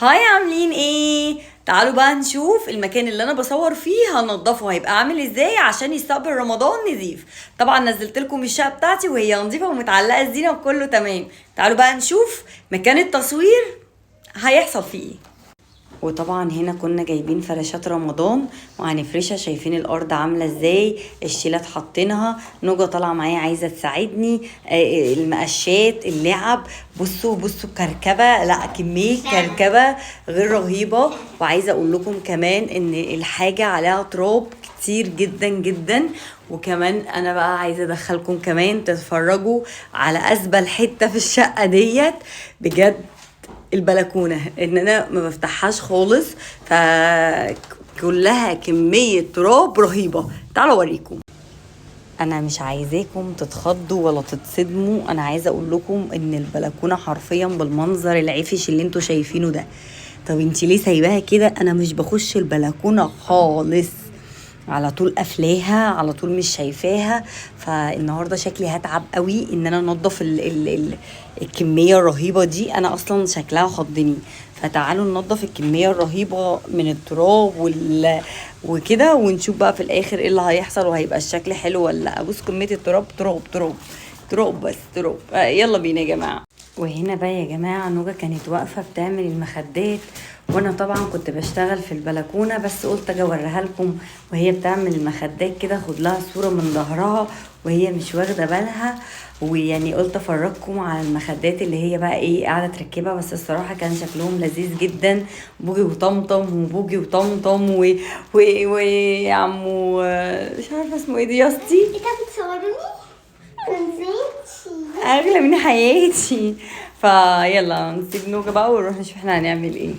Hi، عاملين ايه؟ تعالوا بقى نشوف المكان اللي انا بصور فيه هنضفه هيبقى عامل ازاي عشان يستقبل رمضان نظيف. طبعا نزلت لكم الشقة بتاعتي وهي نظيفة ومتعلقه الزينة وكله تمام. تعالوا بقى نشوف مكان التصوير هيحصل فيه ايه. وطبعا هنا كنا جايبين فراشات رمضان وهنفرشها، شايفين الارض عامله ازاي، الشيلات حاطينها، نوجه طالعه معايا عايزه تساعدني، المقشات، اللعب. بصوا بصوا كركبه، لا كمية كركبه غير رهيبة. وعايزه اقول لكم كمان ان الحاجة عليها تراب كتير جدا جدا. وكمان انا بقى عايزه ادخلكم كمان تتفرجوا على ازبل حتة في الشقة ديت بجد، البلكونه، ان انا ما بفتحهاش خالص، فكلها كمية تراب رهيبة. تعالوا اوريكم. انا مش عايزاكم تتخضوا ولا تتصدموا، انا عايزه اقول لكم ان البلكونه حرفيا بالمنظر العفش اللي انتوا شايفينه ده. طب انتي ليه سايباها كده؟ انا مش بخش البلكونه خالص، على طول قافلاها، على طول مش شايفاها. فالنهارده شكلي هتعب قوي ان انا انضف ال ال ال الكمية الرهيبة دي، انا اصلا شكلها خضني. فتعالوا ننضف الكمية الرهيبة من التراب وكده، ونشوف بقى في الاخر ايه اللي هيحصل وهيبقى الشكل حلو ولا لا. بص كمية التراب، تراب تراب تراب بس تراب. يلا بينا يا جماعة. وهنا بقى يا جماعة نوجه كانت واقفة بتعمل المخدات، وانا طبعا كنت بشتغل في البلكونه، بس قلت اجي اوريها لكم وهي بتعمل المخدات كده، خد لها صوره من ظهرها وهي مش واخده بالها، ويعني قلت افرجكم على المخدات اللي هي بقى ايه قاعدة تركبها. بس الصراحة كان شكلهم لذيذ جدا، بوجي وطمطم وبوجي وطمطم و و و عمو مش عارفه اسمه ايه دي يا اسطي. انت بتصورني؟ كنزيتي اغلى من حياتي. فيلا نسيب نوجة بقى ونروح نشوف احنا هنعمل ايه.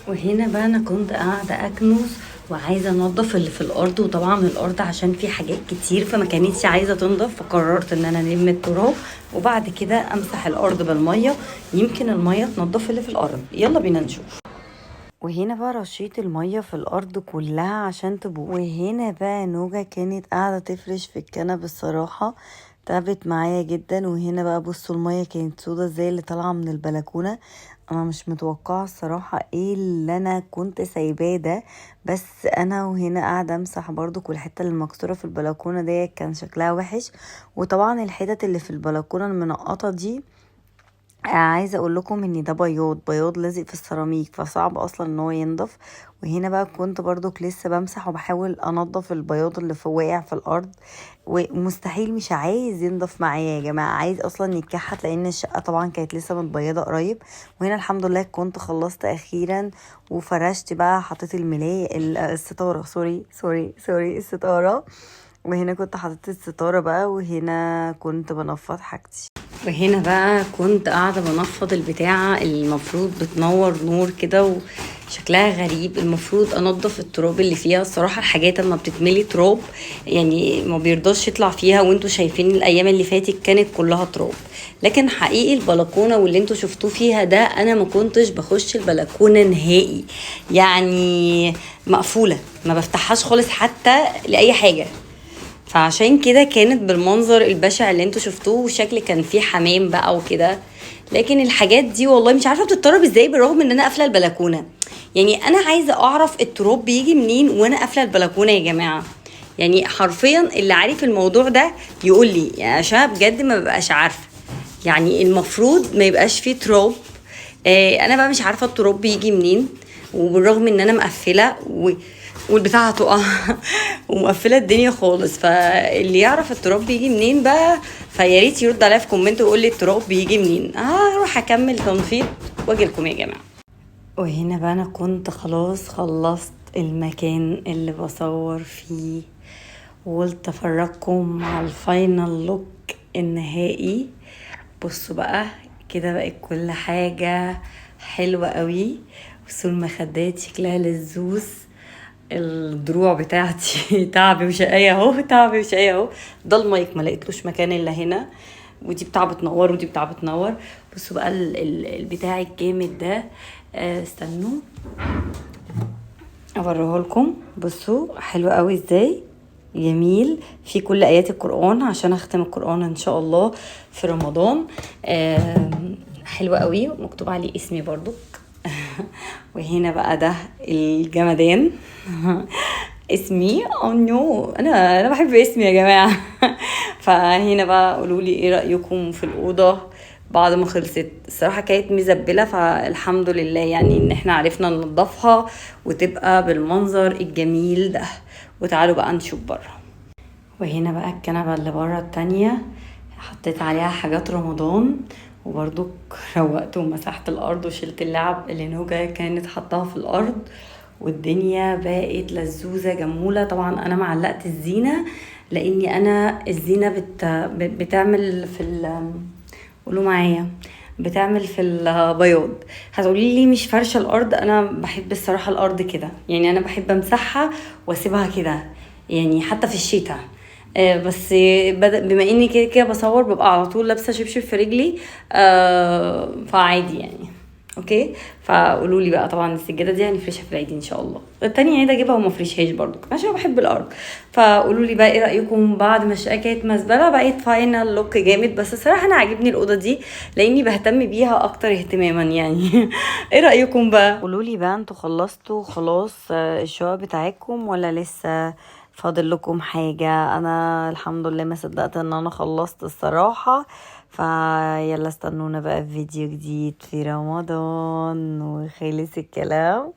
وهنا بقى انا كنت قاعدة اكنس وعايزه انضف اللي في الارض، وطبعا الارض عشان في حاجات كتير فما كانتش عايزه تنضف، فقررت ان انا الم التراب وبعد كده امسح الارض بالمية، يمكن المية تنضف اللي في الارض. يلا بينا نشوف. وهنا بقى رشيت المية في الأرض كلها عشان تبوظ. وهنا بقى نوجة كانت قاعدة تفرش في الكنب، الصراحة تعبت معايا جدا. وهنا بقى بصوا المية كانت سودا زي اللي طالعة من البلكونة. أنا مش متوقعة الصراحة ايه اللي أنا كنت سايباه ده، بس أنا وهنا قاعدة أمسح برضو كل حتة اللي مكسورة في البلكونة دي كان شكلها وحش. وطبعا الحتت اللي في البلكونة المنقطة دي، عايزه اقول لكم ان ده بياض بياض لازق في السيراميك، فصعب اصلا ان هو ينضف. وهنا بقى كنت برضو لسه بمسح وبحاول انضف البياض اللي في واقع في الارض، ومستحيل مش عايز ينضف معايا يا جماعة، عايز اصلا يتكحت لان الشقة طبعا كانت لسه متبيضه قريب. وهنا الحمد لله كنت خلصت اخيرا وفرشت بقى، حطيت الملايه الستارة، sorry sorry sorry الستارة. وهنا كنت حطيت الستارة بقى، وهنا كنت بنفض حاجتي. وهنا بقى كنت قاعدة بنفض البتاعة اللي المفروض بتنور نور كده وشكلها غريب، المفروض انضف التراب اللي فيها. الصراحة الحاجات اما بتتملي تراب يعني ما بيرضاش يطلع فيها، وانتوا شايفين الايام اللي فاتت كانت كلها تراب. لكن حقيقي البلكونة واللي انتوا شفتوه فيها ده، انا ما كنتش بخش البلكونة نهائي، يعني مقفولة ما بفتحهاش خالص حتى لأي حاجة. فعشان كده كانت بالمنظر البشع اللي انتوا شفتوه، وشكل كان فيه حمام بقى وكده. لكن الحاجات دي والله مش عارفه بتتطرب ازاي بالرغم ان انا قافله البلكونه. يعني انا عايزه اعرف التراب بيجي منين وانا قافله البلكونه يا جماعة. يعني حرفيا اللي عارف الموضوع ده يقول لي، يعني عشان بجد ما ببقاش عارفه. يعني المفروض ما يبقاش فيه تراب، انا بقى مش عارفه التراب بيجي منين، وبالرغم ان انا مقفلة والبتاعه هتقع ومقفله الدنيا خالص. فاللي يعرف التراب بيجي منين بقى فيا ريت يرد عليا في comment ويقول لي التراب بيجي منين. هروح اكمل تنفيض واجي لكم يا جماعة. وهنا بقى انا كنت خلاص خلصت المكان اللي بصور فيه، وقلت افرجكم على ال final look النهائي. بصوا بقى كده بقت كل حاجة حلوة قوي. بصوا المخدات شكلها للزوز، الدروع بتاعتي تعبي وشقاية اهو، تعبي وشقاية اهو. ده المايك ما لقيتلوش مكان الا هنا، ودي بتاع بتنور ودي بتاع بتنور. بصوا بقى البتاع الجامد ده، استنوا اوريه لكم. بصوا حلو قوي ازاي، جميل، في كل ايات القرآن عشان اختم القرآن ان شاء الله في رمضان. حلو قوي، ومكتوب عليه اسمي برضو. وهنا بقى ده الجمدان. اسمي oh no، انا بحب اسمي يا جماعة. فهنا بقى قولوا لي ايه رايكم في الاوضة بعد ما خلصت. الصراحة كانت مزبلة، فالحمد لله يعني ان احنا عرفنا ننضفها وتبقى بالمنظر الجميل ده. وتعالوا بقى نشوف بره. وهنا بقى الكنبة اللي بره التانية حطيت عليها حاجات رمضان، وبرضو روقت ومسحت الارض وشلت اللعب اللي نوجا كانت حطاها في الارض، والدنيا بقت لزوزة جمولة. طبعا انا معلقت الزينة لاني انا الزينة بتعمل في قولوا معايا، بتعمل في البياض. هتقولي لي مش فرشة الارض؟ انا بحب الصراحة الارض كده، يعني انا بحب امسحها واسيبها كده يعني حتى في الشتاء. بس بما اني كده كده بصور ببقى على طول لابسه شبشب في رجلي، فعادي يعني. okay، فقولوا لي بقى. طبعا السجادة دي هنفرشها في العيد ان شاء الله، التاني عيد اجيبها وما افرشهاش برضو عشان بحب الارض. فقولوا لي بقى ايه رايكم بعد ما الشقة كانت مزبلة بقت final look جامد. بس الصراحة انا عاجبني الاوضة دي لاني بهتم بيها اكتر اهتماما يعني. ايه رايكم بقى؟ قولوا لي بقى انتوا خلصتوا خلاص الشقة بتاعتكم ولا لسه فاضل لكم حاجة؟ انا الحمد لله ما صدقت ان انا خلصت الصراحة. فيلا استنونا بقى في فيديو جديد في رمضان. وخلص الكلام،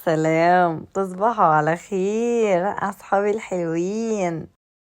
سلام، تصبحوا على خير اصحابي الحلوين.